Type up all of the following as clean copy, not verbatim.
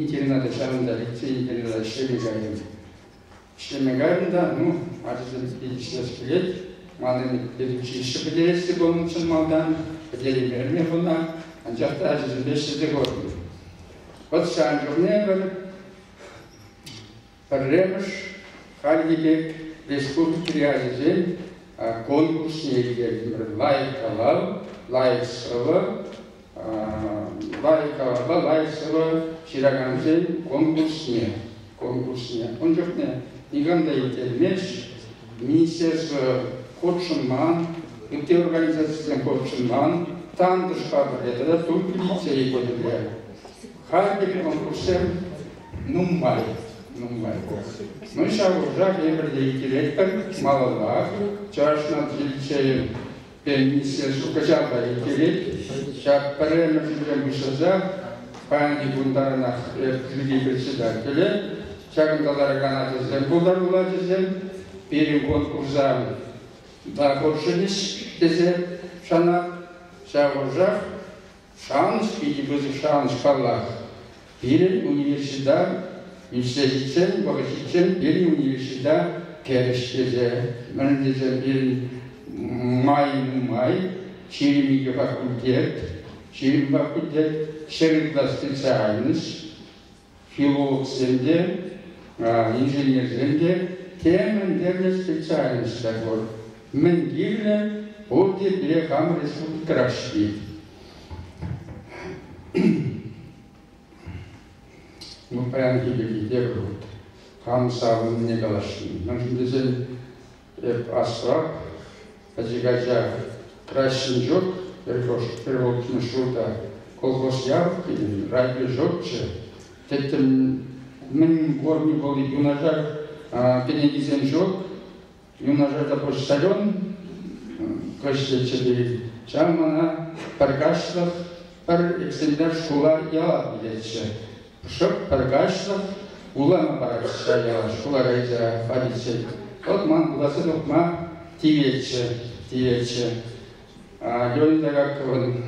Интерната ҫавӑнта лицей-интерната ӗҫлеме кайрӑм. Ӗҫлеме кайрӑм та, ну, ачасем питӗ ӗҫлес килет. Манӑн педучилище пӗтересси пулнӑ чӑн малтан, пӗтереймерӗм ӑна, анчах та ачасемпе ӗҫлесе куртӑм. Вӑт ҫавӑн чухне пӗр пӗрремӗш хальхи пек республикӑри ачасен конкурсне ирттертӗмӗр. Лайӑх калав, лайӑх сӑвӑ, лайӑх калавпа лайӑх сӑвӑ ҫыракансен конкурсне. Конкурсне. Ун чухне никам та ирттермест, министерство хутшӑнман, ытти организацисем хутшӑнман, Тантӑшпа пӗрле тата Туркки лицейӗ пӗрле. Халь пек конкурссем нумай, нумай. Ну, ҫав вӑхӑтрах эпир те ирттеретпӗр малаллах. Чӑваш наци лицейӗ министерство кӑҫал та ирттерет. Ҫак пӗрремӗшӗнчен пуҫласа паянхи кун таранах жюри председателӗ, ҫакӑнта ларакан ачасем пултаруллӑ ачасем, пирӗн конкурса та хутшӑнӗҫ тесе шанать. Ҫав вӑхӑтрах шанӑҫ, питӗ пысӑк шанӑҫ паллах. Пирӗн университета ӳссе ҫитсен, вӑхӑт ҫитсен пирӗн университета кӗрӗҫ тесе, мӗн тесен пирӗн май нумай, 22 факультет, 20 факультет, 100 ытла специальность, филологсем те, инженерсем те темӗн тӗрлӗ специальность та пур. Мӗн кирлӗ, пурте пире хамӑр республикӑрах ҫитет. Ну, паянхи пирки тепӗр хут хам савӑннине каласшӑн. Мӗншӗн тесен эп асрах пӗчӗк ача краҫҫын ҫук, пӗр ҫулта колхоз яв тетӗн, радио ҫукчӗ. Тӗттӗм мӗн корни вӑл юнашар кӗнекисем ҫук. Юнашарта почтальон кӑҫтеччӗ пирӗн. Ҫав мана пӗр каҫлӑх пӗр экземпляр шкула яла илетчӗ. Шӑп пӗр каҫлӑх вулама паратчӗ яла шкула кайса париччен. Вӑт ман вуласа тухма тиветчӗ, тиветчӗ. Леонид Агаковӑн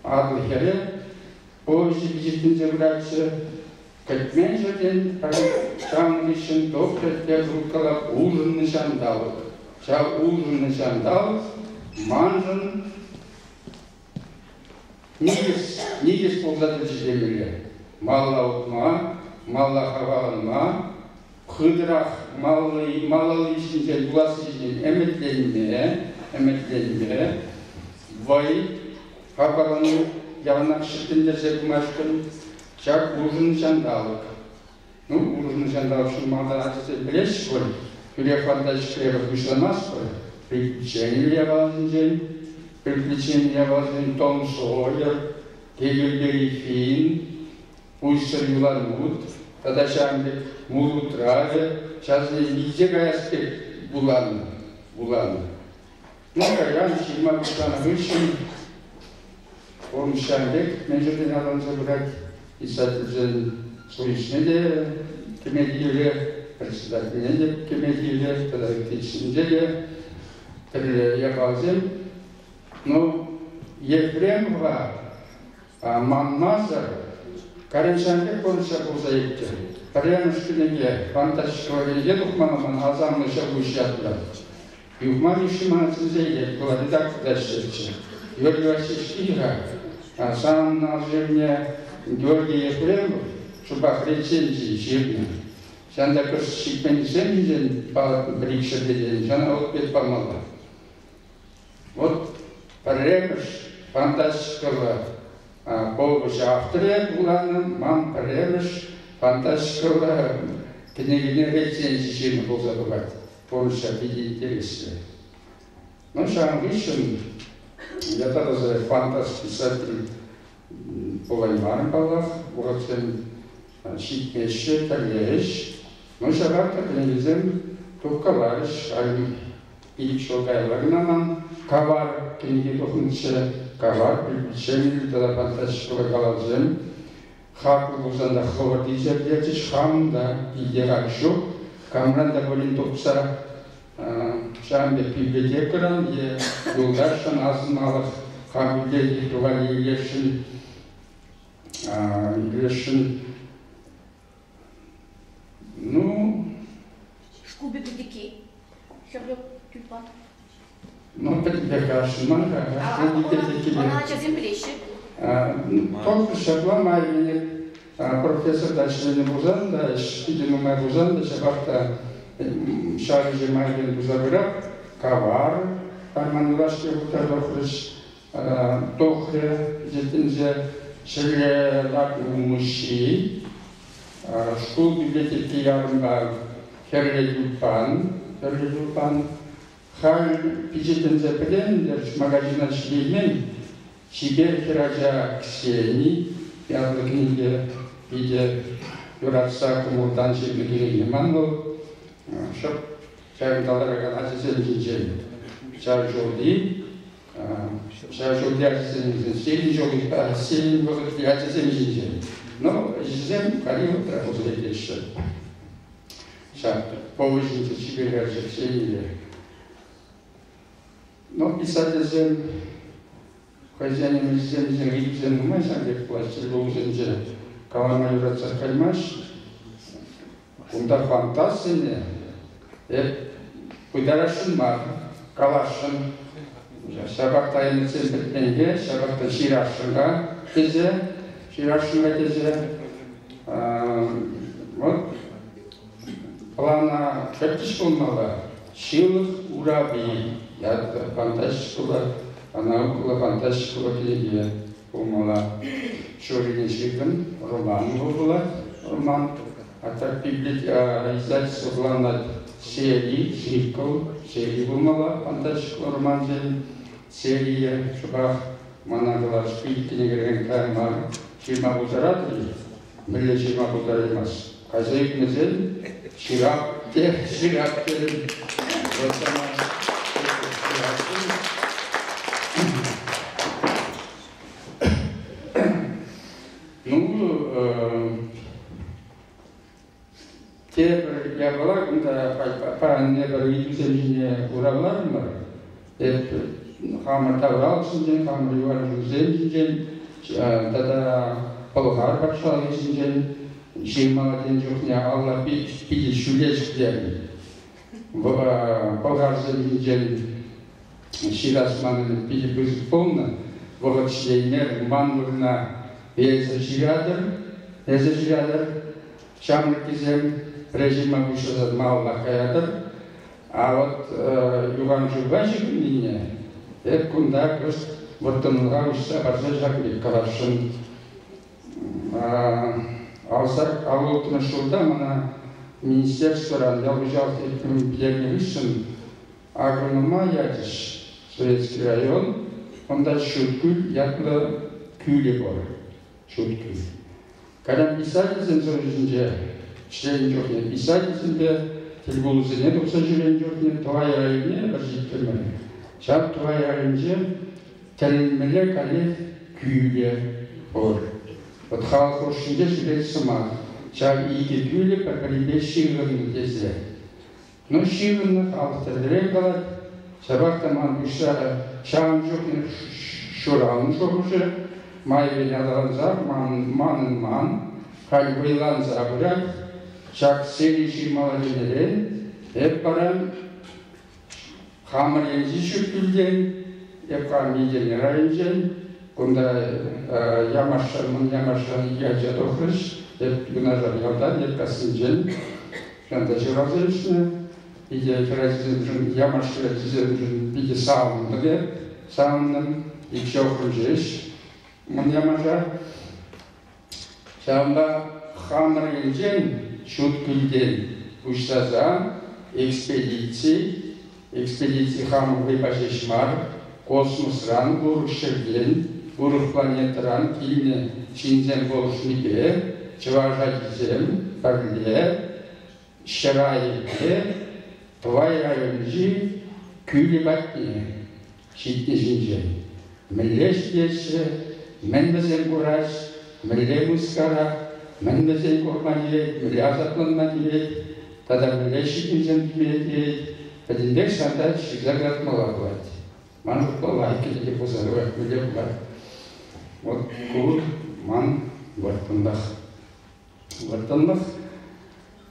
Атӑл хӗрӗ повеҫӗ пичетленсе пыратчӗ. Кӗтмен ҫӗртен ҫавӑн хыҫҫӑн тухрӗ те калап улшӑннӑ ҫанталӑк. Ҫав улшӑннӑ ҫанталӑк маншӑн никӗс, никӗс пулса тӑчӗ темелле. Малла утма, малла хавхаланма, хытӑрах малалли ҫинчен пуласси ҫинчен ӗмӗтленме, ӗмӗтленме вӑй хавхалану яланах ҫӗклентерсе пымашкӑн ҫак улшӑннӑ ҫанталӑк. Ну, улшӑннӑ ҫанталӑк ҫунмалла тесе пӗлеҫҫӗ пуль. Тӳрех фантастика пуҫламастпӑр. Приключениллӗ япаласенчен, приключениллӗ япаласен Том Сойер, Гегельбери Финн, Пуҫсӑр юланут тата ҫавӑн пек мул утравӗ ҫавсене илсе каяс пек вуланӑ, вуланӑ. Ну, кайран ҫырма пуҫланӑ хыҫҫӑн пурнӑҫ ҫавӑн пек мӗн ҫӗртен аталанса пырать. Писательсен союзне те кӗме тиврӗ, председательне те кӗме тиврӗ тата ытти ӗҫсенче те тӗрлӗ япаласем. Ну, Ефремова манмасӑр Каринҫан пек пурнӑҫа пулса иртрӗ. Пӗрремӗш кӗнеке фантастикӑллӑ кӗнеке тухман ман Асамлӑ ҫӑлкуҫ ятлӑ. Юхма Мишши мана чӗнсе илет, вӑл редакторта ӗҫлетчӗ. Георгий Васильевич кил-ха, санӑн алҫырӑвне Георгий Ефремов шӑпах рецензи ҫырнӑ. Ҫавӑнта кӑшт ҫитменнисем ҫинчен палӑртнӑ пӗр-ик ҫӗрте тен, ҫавна ответ памалла. Вот пӗрремӗш фантастикӑллӑ повеҫ авторӗ вуланӑ ман пӗрремӗш фантастикӑллӑ кӗнекене рецензи ҫырнӑ пулса тухать. Пурнӑҫа питӗ интереслӗ. Ну, ҫавӑн хыҫҫӑн ятарласа фантаст писатель пулаймарӑм паллах. Вӑхӑтсем ҫитмеҫҫӗ, тӗрлӗ ӗҫ. Ну, ҫапах та кӗнекесем тухкаларӗҫ. Пилӗк ҫул каялла кӑна ман Кавар кӗнеки тухнӑччӗ. Кавар, приключениллӗ тата фантастикӑллӑ калавсем. Хаклӑ пулсан та хӑвӑрт илсе пӗтерчӗҫ. Хамӑн та килте хак ҫук. Камран та пулин тухса ҫавӑн пек библиотекӑран е юлташшӑн асӑнмалӑх хам библиотека валли илесшӗн. Пӗтӗмпех каласшӑн мар-ха. Ӑна ачасем пӗлеҫҫӗ. Ток ҫапла май профессорта ӗҫленӗ пулсан та, ӗҫ питӗ нумай пулсан та, ҫапах та ҫав ӗҫе майӗпен туса пырать. Кавар арман юлашки хутра тухрӗҫ, тухрӗ пичетленсе ҫӗрле лартнӑ улмуҫҫи, шкул библиотеки ярӑмпа Хӗрлӗ тюльпан, Хӗрлӗ тюльпан. Халь пичетленсе пӗтен магазина ҫитеймен чипер хӗрача Ксени ятлӑ кӗнеке питӗ юратса кӑмӑлтан ҫырнӑ кӗнеке ман вӑл. Шӑп ҫакӑнта ларакан ачасем ҫинчен ҫав ҫулти ҫав ҫулти ачасем ҫинчен, ҫул сирӗн вӑхӑтри ачасем ҫинчен. Ну, ӗҫӗсем халӗ вӑхӑтра пулса иртеҫҫӗ. Ҫак повеҫӗнче чипер ача Ксение. Ну, писательсем хӑйсен ӗмӗчӗсем ыйтусем нумай ҫав пек пулать тӗлпулусенче калама юратсах каймасть. Кунта фантазсене эп пытарасшӑн мар, каласшӑн. Ҫапах та ӗмӗтсем пӗтменхе, ҫапах та ҫырасшӑн-ха тесе, ҫырасшӑн-ха тесе. Вот плана кӗртӗҫ пулмалла. Ҫылӑх урапи ятлӑ фантастикӑллӑ, наукӑллӑ фантастикӑллӑ кӗнеке пулмалла. Ҫуррине ҫыртӑм, роман вӑл пулать, роман. А так издательство планлать сери, цикл, сери пулмалла фантастикӑллӑ романсен серийӗ. Шӑпах мана калас, кӗнекерен кая мар ҫырма пултаратӑр-и? Мӗнле ҫырма пултараймасть? Кайса ӳкмесен ҫырап те, ҫырап терӗм. Вот сана Ну, тепӗр япала кунта паян эпир ыйтусем ҫине хуравларӑмӑр. Эп хамӑр тавралӑх ҫинчен, хамӑр юлашкисем ҫинчен тата Пӑлхар патшалӑхӗ ҫинчен ҫырмалла тенӗ чухне алла питӗ ҫӳле ҫӗкленӗ. Пӑлхарсем ҫинчен ҫырас манӑн питӗ пысӑк пулнӑ. Вӑхӑт ҫитеймерӗ, ман вырӑна эсӗ ҫыратӑр, эсӗ ҫыратӑр. Ҫамрӑккисем режима пуҫласа малаллах каятӑр. А вот юханшывпа ҫыхӑннине эп кунта кӑшт вӑрттӑнлӑха уҫса парса ҫак пек каласшӑн. Алсак 56-мӗш ҫулта мана министерствӑран ял хуҫалӑх пӗтернӗ хыҫҫӑн агронома ячӗҫ. Советский район, унта Ҫуткӳл ятлӑ кӳлӗ пур. Ҫуткӳл. Кайран писательсен союзӗнче ӗҫленӗ чухне писательсемпе тӗлпулусене тухса ҫӳренӗ чухне Тӑвай районне пӗр ҫитрӗмӗр. Ҫав Тӑвай районӗнче тӗлӗнмелле каллех кӳлӗ пур. Вӑт халӑх хушшинче ҫӳрет сӑмах. Ҫав икӗ кӳлӗ пӗр-пӗринпе ҫыхӑннӑ тесе. Ну, ҫыхӑннӑ халӑх тӗрлӗрен калать. Ҫапах та ман пуҫра ҫавӑн чухне ҫуралнӑ шухӑшӗ майӗпен аталанса манӑн ман халь вӑйланса пырать. Ҫак сери ҫырмалла тенӗрен эп вара хамӑр енчи Ҫӳркӳлтен, эп хам Етӗрне районӗнчен, кунта Ямашран, Мӑн Ямашран икӗ ача тухрӗҫ. Эп юнашар ялтан, Еткассинчен. Ҫавӑнта ҫуралса ӳснӗ. Питӗ хӗрачасемшӗн, Ямаш хӗрачисемшӗн питӗ савӑннӑ эп, савӑнтӑм. Ик ҫухрӑм ҫеҫ Мӑн Ямаша. Ҫавӑнпа хамӑр енчен Ҫуткӳлтен пуҫласа экспедици, экспедици хамӑр вӑйпа ҫеҫ мар, космосран, урӑх ҫӗртен, урӑх планетӑран килнӗ ҫынсем пулӑшнипе чӑваш ачисем пӗрле ҫӗр айӗпе Тӑвай районӗнчи кӳлӗ патне ҫитнӗ ҫинчен. Мӗнле ҫитеҫҫӗ, мӗн вӗсем кураҫ, мӗнле мыскара, мӗн вӗсен курма тивет, мӗнле асапланма тивет тата мӗнле ҫитӗнсем килме тивет, пӗтӗмпех ҫанта ҫырса кӑтартмалла пулать. Ман шутпа лайӑх кӗнеке пулса тухать, мӗнле пулать. Вот ку ман вӑрттӑнлӑх. Вӑрттӑнлӑх.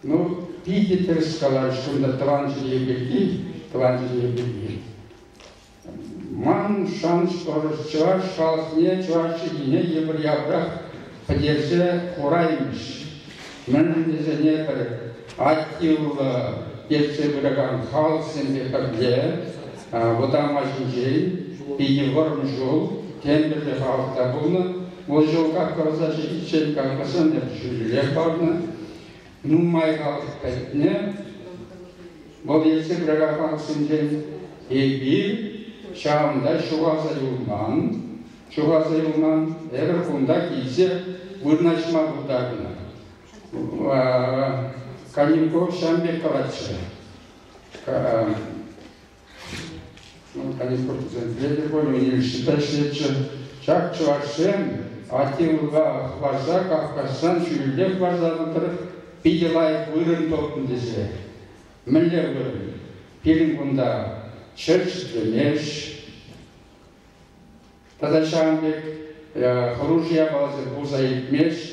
Ну, питӗ тӗрӗс каларӗҫ кунта тӑван чӗлхе пирки, тӑван чӗлхе пирки. Ман шанӑҫ чӑваш халӑхне, чӑваш чӗлхине йӑпӑр-япӑрах пӗтерсе хураймӗҫ. Мӗншӗн тесен эпир активлӑ ертсе пыракан халӑхсемпе пӗрле вӑтам ҫинчен питӗ вӑрӑм ҫул тем тӗрлӗ халӑх та пулнӑ. Вӑл ҫул кӑларса ҫитиччен каласан ҫӳллӗрех панӑ. Нумай халӑх пӗтнӗ. Вӑл ертсе пыракан халӑхсенчен эпир ҫавӑнта ҫухалса юлман, ҫухалса юлман, эпир кунта килсе вырнаҫма пултарнӑ. Канюков ҫавӑн пек калатчӗ. Канюков тесе пуль, университетра ӗҫлетчӗ. Ҫак чӑвашсем Аттилӑпа хӑпарса Кавказран ҫӳлелле хӑпарса тӑрӑх питӗ лайӑх вырӑн тупнӑ тесе. Мӗнле вырӑн? Пирӗн кунта ҫӗр чӗтремест. Тата ҫавӑн пек хӑрушӑ япаласем пулса иртмест.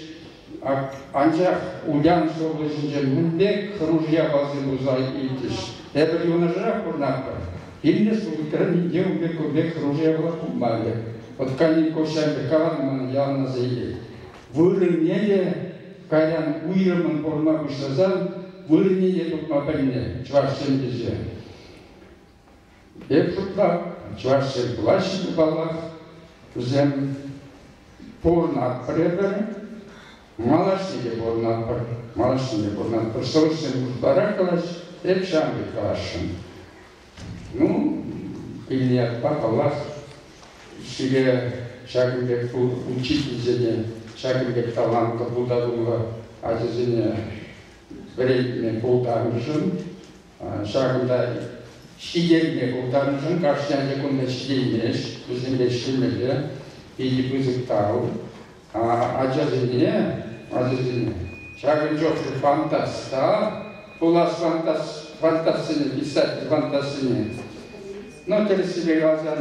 Анчах Ульяновск облаҫӗнче мӗнле хӑрушӑ япаласем пулса иртрӗҫ? Эпир юнашарах пурӑнатпӑр. Пирӗн республикӑра ниҫте ун пек кун пек хӑрушӑ япала пулмарӗ. Вот Каников ҫавӑн пек каланӑ мана ялан аса илет. Вырӑнне те кайран уйрӑммӑн пурӑнма пуҫласан вырӑнне те тупма пӗлнӗ чӑвашсем тесе. Эп шутлап, чӑвашсем пулаҫҫӗ паллах, вӗсем пурӑнатпӑр эпир, малашне те пурӑнатпӑр, малашне те пурӑнатпӑр. Сӑвӑҫсем ытларах калаҫ, эп ҫавӑн пек каласшӑн. Ну, килнӗ ятпа, паллах, сире ҫакӑн пек учительсене, ҫакӑн пек талантлӑ, пултаруллӑ ачасене вӗрентме пултарнӑшӑн, ҫакӑнта ҫитерме пултарнӑшӑн кашни ача кунта ҫитеймест, вӗсемпе ӗҫлемелле, питӗ пысӑк тав. Ачасене, ачасене ҫакӑн чухлӗ фантаста, пулас фантастсене, писатель фантастсене, ну, тӗрӗссипе каласан,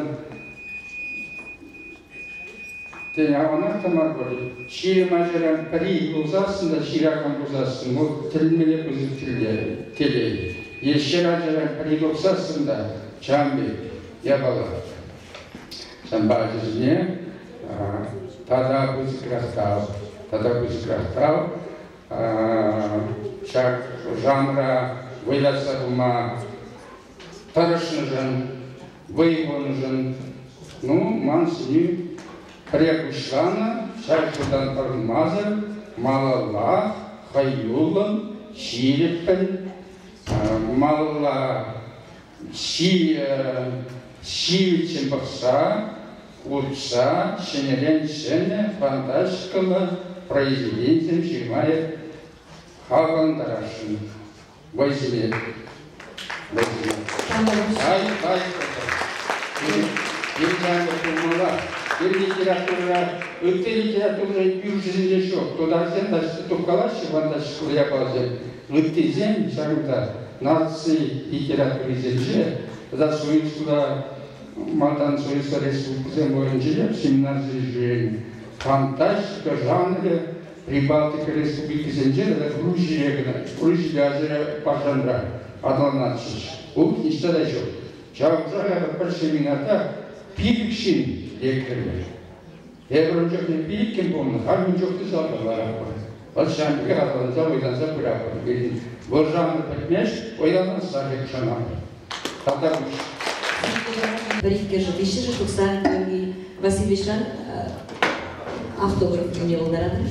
тен, аванах та мар пуль. 20 ачаран пӗри пулсассӑн та ҫыракан пулсассӑн, вӑл тӗлӗнмелле пысӑк телей. Е 100 ачаран пӗри тухсассӑн та ҫавӑн пек япала. Ҫавӑнпа ачасене тата пысӑкрах тав, тата пысӑкрах тав. Ҫак жанра вӑйлатса пыма тӑрӑшнӑшӑн, вӑй хунӑшӑн, ну, ман сӗнӳ пӗре пуҫланӑ, ҫак ҫултан пӑрӑнмасӑр малаллах хӑюллӑн, ҫирӗппӗн, малалла ҫивӗччӗн пӑхса, утса ҫӗнӗрен ҫӗнӗ фантастикӑллӑ произведенисем ҫырма эп хавхалантарасшӑн. Вӑйсене. Вӑйсене. Ай, ай, Пирӗн пулмалла. Пирӗн литературӑра, ытти литературӑра кӳршӗсенче ҫук. Тутарсем таҫта тупкалаҫҫӗ фантастикӑллӑ япаласем. Ыттисем ҫакӑнта наци литературисенче тата Союзра малтан Союзра республикӑсем вӑйӗнче семинарсене ҫӳренӗ. Фантастика жанрӗ Прибалтика республикисенче тата Грузире кӑна, Грузипе Азербайджанра аталанатчӗҫ. Ку ниҫта та ҫук. Ҫав хушӑрах эпӗ пӗр семинарта 5 ҫын лекрӗмӗр. Эпир ун чухне пилӗккӗн пулнӑ, халь ун чухне салтак ларатпӑр. Вӑл ҫавӑн пекех аталанса, вӑйланса пыратпӑр. Пирӗн вӑл жанр пӗтмест, вӑйланасса пек шанатӑп. Тата пуҫ. Пӗр-иккӗшӗ, виҫҫӗшӗ тухса Георгий Васильевичран автограф илме пултаратӑр.